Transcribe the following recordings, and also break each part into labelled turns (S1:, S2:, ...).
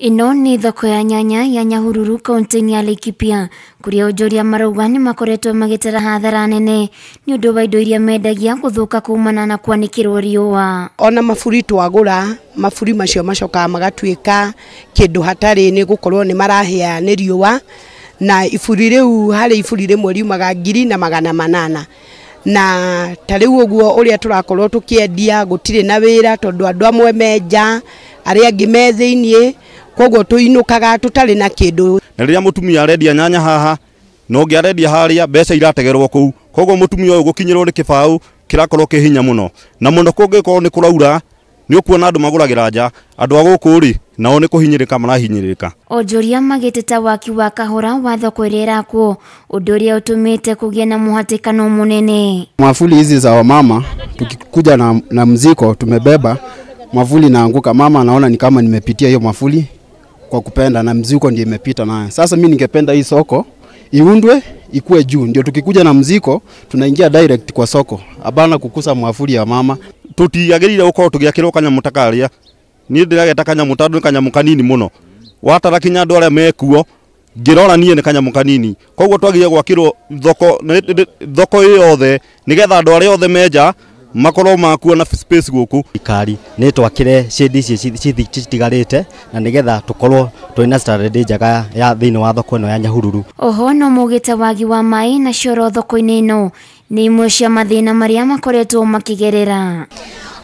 S1: Ĩno nĩ thoko ya nyanya ya Nyahururu kaunti-inĩ ya Laikipia kũrĩa onjoria marauga nĩ makoretwo magĩtara hathara nene nĩ ũndũ wa indo iria mendagia gũthũka kumana na kwanĩkĩrwo riũa.
S2: Ona maburi twagũra, maburi macio macokaga magatuĩka kĩndũ hatarĩ nĩ gũkorwo nĩ marahĩa nĩ riũa, na iburi rĩu harĩ iburi rĩmwe riumaga 1800 na ta rĩu ũguo ũrĩa tũrakorwo tũkĩendia gũtirĩ na wĩra tondũ andũ amwe me nja arĩa angĩ me thĩiniĩ, koguo tũinũkaga tũtarĩ na kĩndũ.
S3: Na rĩrĩa mũtumia arendia nyanya haha na ũngĩ arendia harĩa, mbeca irategerwo kũu, koguo mũtumia ũyũ gũkinyĩrwo nĩ kĩbaũ kĩrakorwo kĩ hinya mũno, na mũno kũngĩkorwo nĩ kũraura nĩ ũkuona andũ magũragĩra nja, andũ a gũkũ rĩ nao nĩ kũhinyĩrĩka marahinyĩrĩrĩka.
S1: Onjoria magĩteta waki wa kahora wa thoko ĩrĩa ĩrakwo, ũndũ ũrĩa ũtũmĩte kũgĩe na mũhatĩkano mũnene.
S4: Mwavuli hizi za wamama tukikuja na mziko tumebeba mwavuli naanguka, mama anaona ni kama nimepitia hiyo mwavuli kwa kupenda na mzigo ndiye imepita nayo. Sasa mimi ningependa hii soko iundwe ikue juu, ndio tukikuja na mzigo tunaingia direct kwa soko, abana kukusa mwavuli ya mama.
S3: Tutiagĩrĩire gũkorwo tũgĩakĩrwo kanyamũ ta karĩa, niĩ ndĩrageta kanyamũ tondũ nĩ kanyamũ kanini mũno, watara kinya andũ arĩa mekuo ngĩrora niĩ nĩ kanyamũ kanini, koguo twagĩrĩire gwakĩrwo thoko ĩ yothe nĩgetha andũ arĩa othe me nja makorwo makuona space gũkũ.
S5: Thirikari nĩ twakĩre shade ici citigarĩte na nĩgetha tũkorwo twĩna standard njega ya thĩinĩ wa thoko ĩno ya Nyahururu.
S1: Oho no maugĩte wagi wa maĩ na coro thoko-inĩ ĩno nĩ imwe cia mathĩna marĩa makoretwo makĩgerera.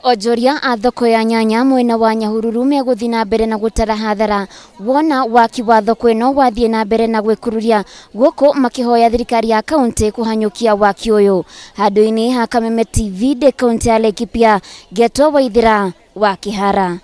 S1: Onjoria a thoko ya nyanya mwena wa Nyahururu megũthiĩ na mbere na gũtara hathara wona waki wa thoko ĩno wathiĩ na mbere na gwĩkururia gũkũ makĩhoya thirikari ya kaunti kũhanyũkia waki ũyũ. Handũ-inĩ ha Kameme TV ndĩ kaunti ya Laikipia, Ngetwo Waithĩra wa Kĩhara.